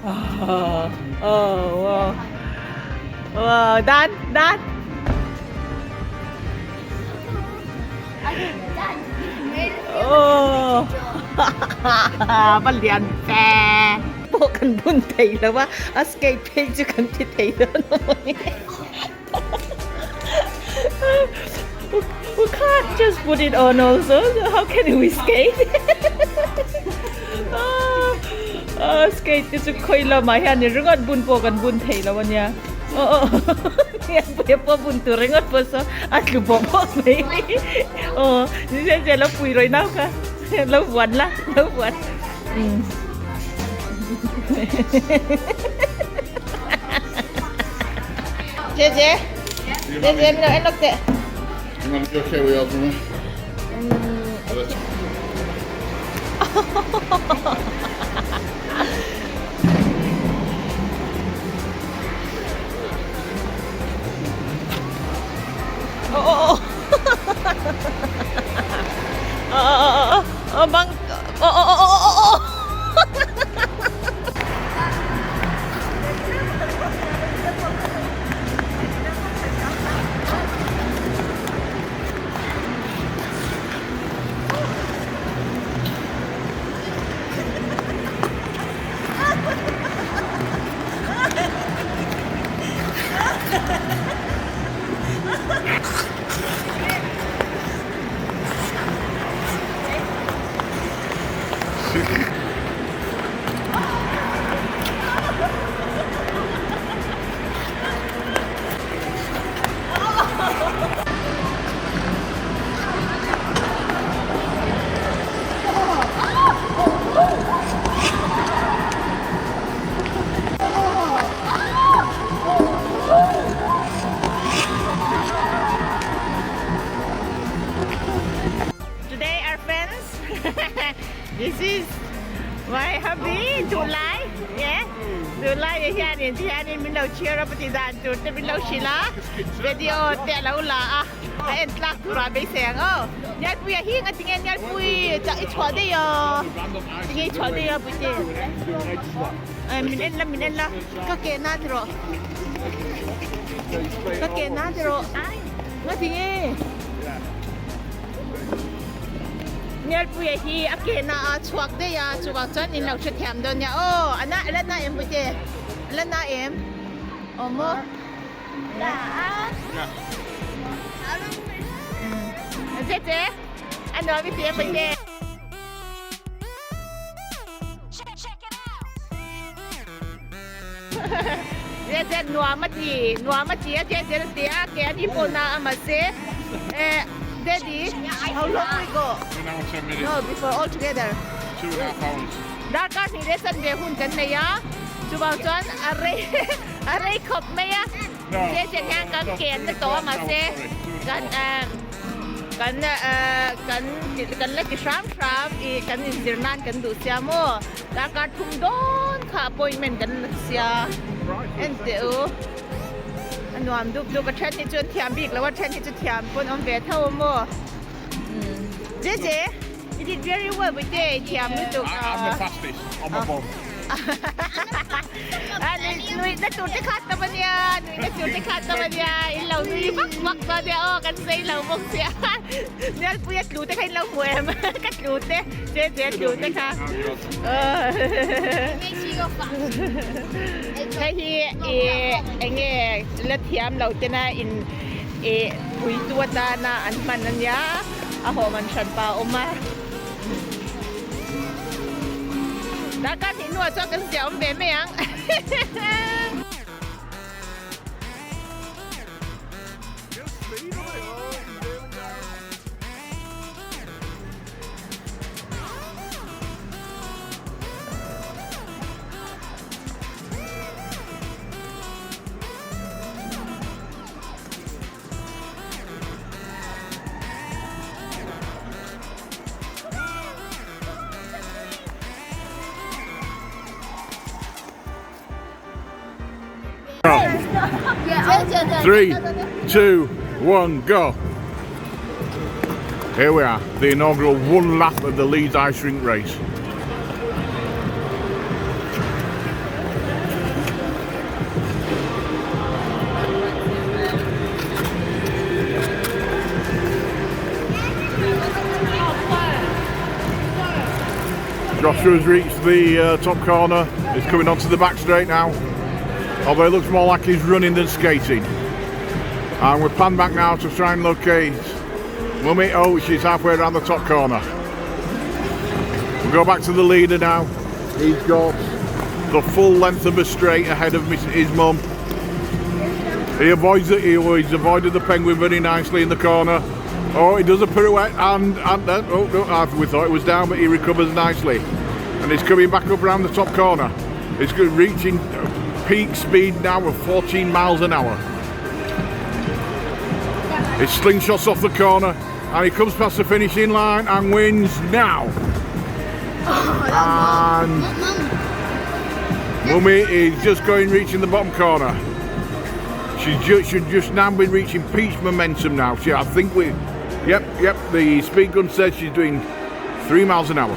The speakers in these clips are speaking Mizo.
Oh, wow. Wow, done, done. Oh. Va lian ve. Pawh kan bun thei lo a, a skate phei chu kan ti thei dawn a maw ni. We can't just put it on also, so how can we skate? Oh, skate te chu khawi lamah hian ni ringawt bun pawh kan bun thei lo ania. Oh, oh, hian pui pawh bun tur ringawt pawh saw a tlu bawk bawk mai. Oh, ni se se lo pui rawih nau kha. Lo vuan la, lo vuan. Che che. Che che min lo en lawk teh. You manage okay with yours, mummy? Oh oh oh. Oh oh oh oh. Oh bang. Oh oh oh oh oh oh. Today our friends this is my hubby July yeah July ah hianin ti hianin min lo cheer up a ti dan tur te min lo hrilh a video te a lo la a a en tlak tur ah beisei ang aw Nialpui ah hi nga tinge Nialpui chah i chhuah daih a tinge i chhuah daih a puite min en la min en la ka ke na ti rawh ka ke na ti rawh nga tinge. Nialpuia hi a ke na a chhuak daih a chuvang chuan in lo hrethiam dawn nia aw a na la na em puite la na em aw maw che che a nuam i ti em puite. Che che nuam a ti nuam a ti a che che a ti a ke ani pawh na a mahse eh daddy how long we go no before all together darkar hnih leh chanve hun kan nei a chuvang chuan a rei a rei khawp mai a che che hian kan ke an la tawh a mahse kan eh kan eh kan kan la ti hram hram ih kan inzir nan kan duh sia maw. Darkar thum dawn kha appointment kan la sia en teh u a nuam dup dup a then hi chu an thiam bik lo a then hi chu thiam pawn awm ve tho a maw Jeje you did very well Puite i thiam lutuk a I'm the fastest on my bum a nui na tur te kha tam ania nui na tur te kha tam ania in lo nui vak vak dawn nia aw kan sei lo bawk sia Nialpuia tlu te kha in lo hmu em ka tlu te Che che tlu te kha Hei hi i enge la thiam lo tena in i puitu atana an hman ania a hawm an hran pa a awm a. Darkar hnih hnuah chuan kan ziah awm ve mai ang. Three, two, one, go. Here we are, the inaugural one lap of the Leeds Ice Rink race. Joshua has reached the uh, top corner. He's coming onto the back straight now. Although it looks more like he's running than skating. And we're panned back now to try and locate Mummy. Oh, she's halfway around the top corner. We'll go back to the leader now. He's got the full length of a straight ahead of his mum. He avoids it. He, he's avoided the penguin very nicely in the corner. Oh, he does a pirouette and, and then, oh, no, we thought it was down, but he recovers nicely. And he's coming back up around the top corner. He's reaching peak speed now of 14 miles an hour. He slingshots off the corner and he comes past the finishing line and wins now. And Mummy is just going reaching the bottom corner. She just should just now be reaching peak momentum now. She, I think we, yep, yep. The speed gun says she's doing three miles an hour,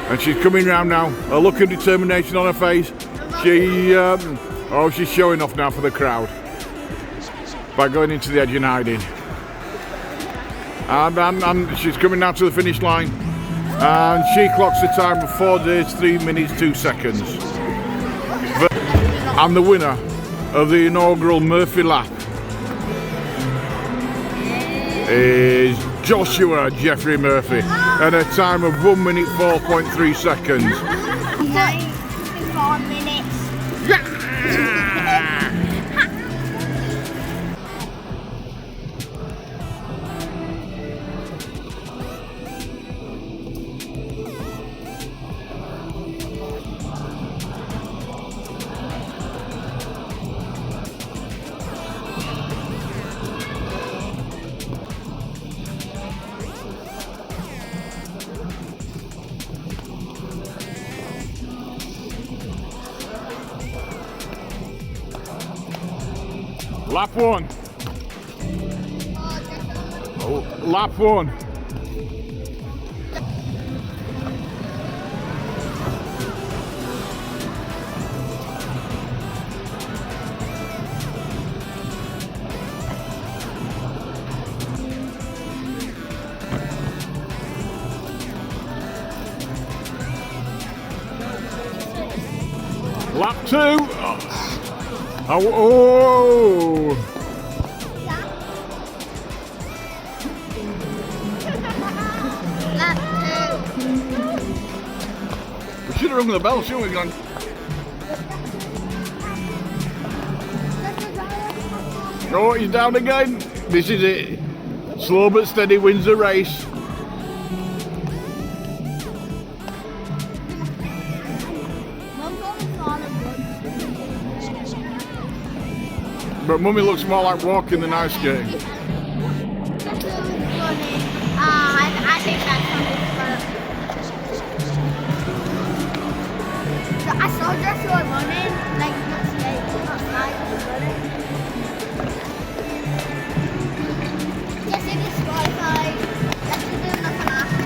and she's coming round now. A look of determination on her face. She, um, oh, she's showing off now for the crowd by going into the edge and hiding. And, and, and she's coming now to the finish line. And she clocks the time of 4 days, 3 minutes, 2 seconds. And the winner of the inaugural Murphy Lap is Joshua Jeffrey Murphy at a time of 1 minute 4.3 seconds. 94 minutes. Yeah! Lap one. Oh, lap one. Lap two. Oh, oh. Lap two. We should have rung the bell, shouldn't we, Glenn? Oh, he's down again. This is it. Slow but steady wins the race. But mummy looks more like walking than ice skating. I, I think that's So I saw Joshua running, like not skating, not sliding, running. Yes, it is disqualified. Let's do nothing after.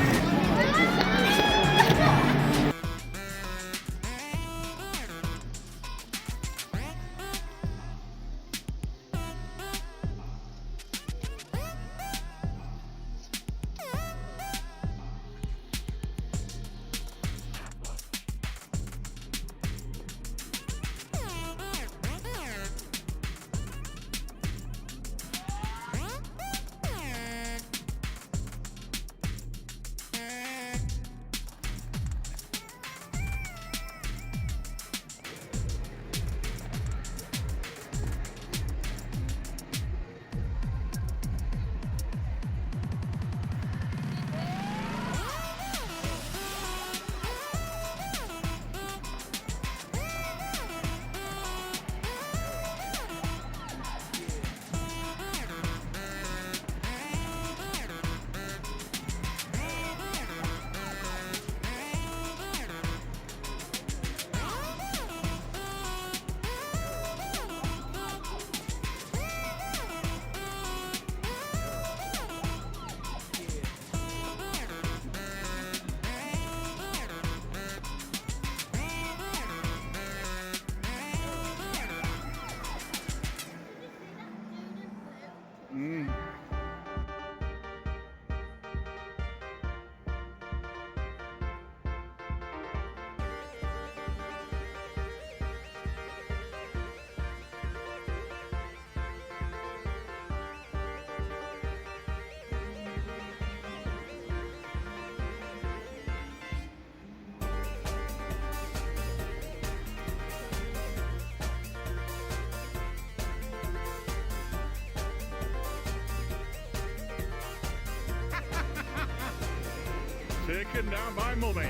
Taken down by Mummy.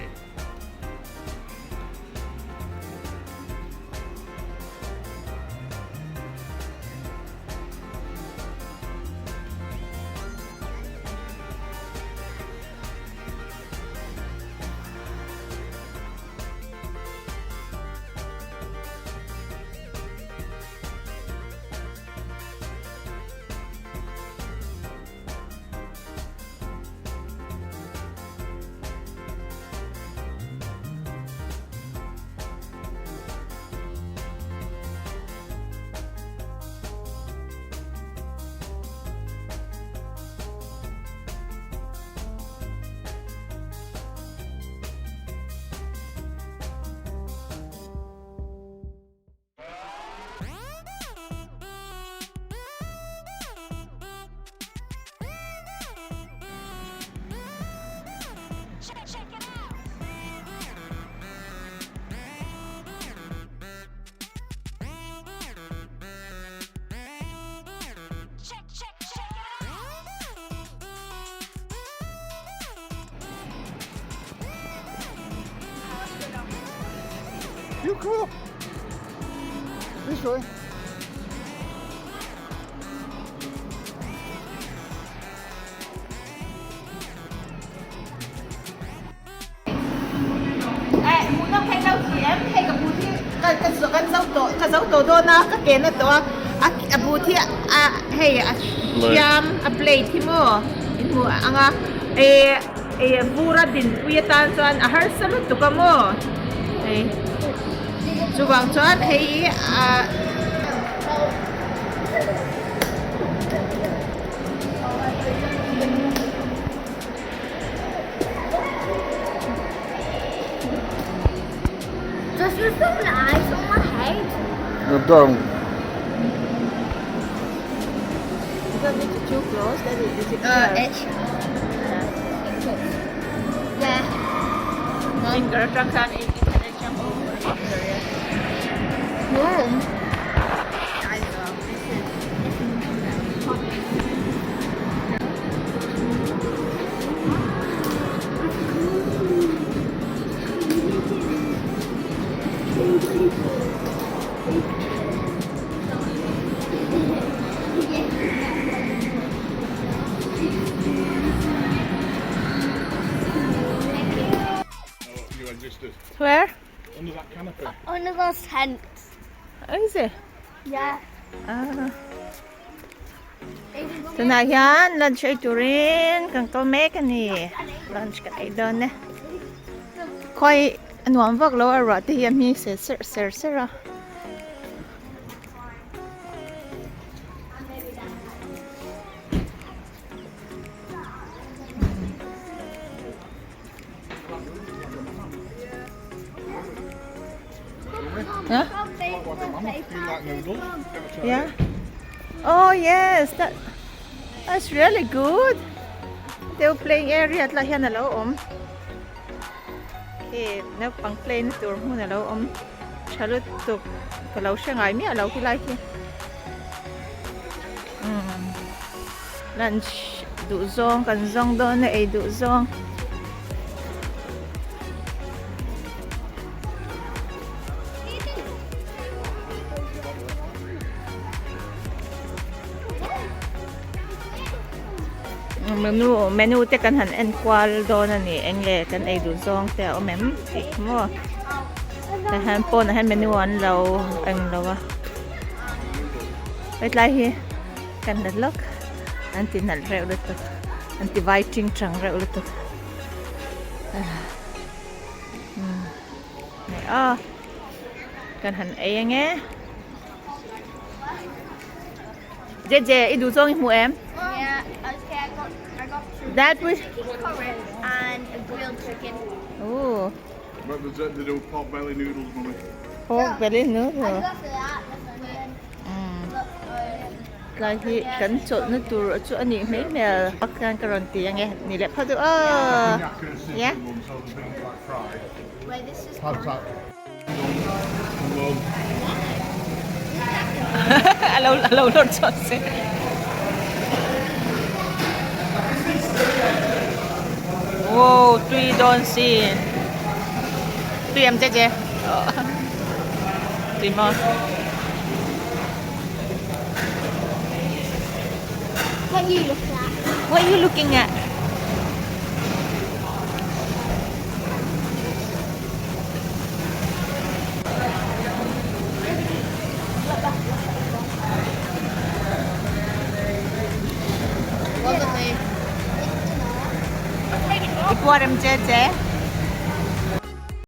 You come up. This way. Eh, hmuhnawm thei lo thei em? Hei ka bu hi ka ka kan zo tawh ka zo tawh dawn a, ka ke na tawh a, a bu hi a hei a hriam a blade hi maw in hmu ang a, eh eh vur a dinpui atan chuan a harsa lutuk a maw hei chuvang chuan hei hi a. Does this have an eyes on my head? No, don't. Is that need to too close? That is, is it Uh, clear? it's. Yeah. Finger atang khan in in jump over finger, yeah. Mom. You existed. Where? Under that canopy. Under those tents. Oh, is it? Yeah. Ah. Tunah hian lunch ei turin kan kal mek a ni. Lunch kan ei dawn e. Khawi a nuam vak lo a ruah te hi a hming ser ser ser ser a. Huh? Yeah. Oh yes, that that's really good. Deuh playing area tlah hian alo awm. Khi naupang play na tur hmun alo awm tha lutuk ka lo hre ngai miah lo khilai khi. Umm lunch duh zawng kan zawng dawn a ei duh zawng. Menu menu te kan han en kual dawn a ni eng nge kan ei duh zawng te a awm em tih kha maw tah hian pawnah hian menu an lo eng lo a hetlai hi kan la lawk an ti nalh reuh lutuk an ti vai ting tang reuh lutuk a kan han ei ange Jeje i duh zawng i hmu em? Yeah, okay, I got I got two That was chicken and a grilled chicken. Oh. But there's they do pork belly noodles, mummy. Pork belly I noodle. go for that. That's Tlai hi kan chawlhna tur chu a nih hmel hmel a khian ka rawn ti ange ni leh phawt u aw yeah a lo a lo lawr chhuak se Wow tui dawn si. Tui em che che. Tui maw. What you looking at? What you looking at? I puar em che che.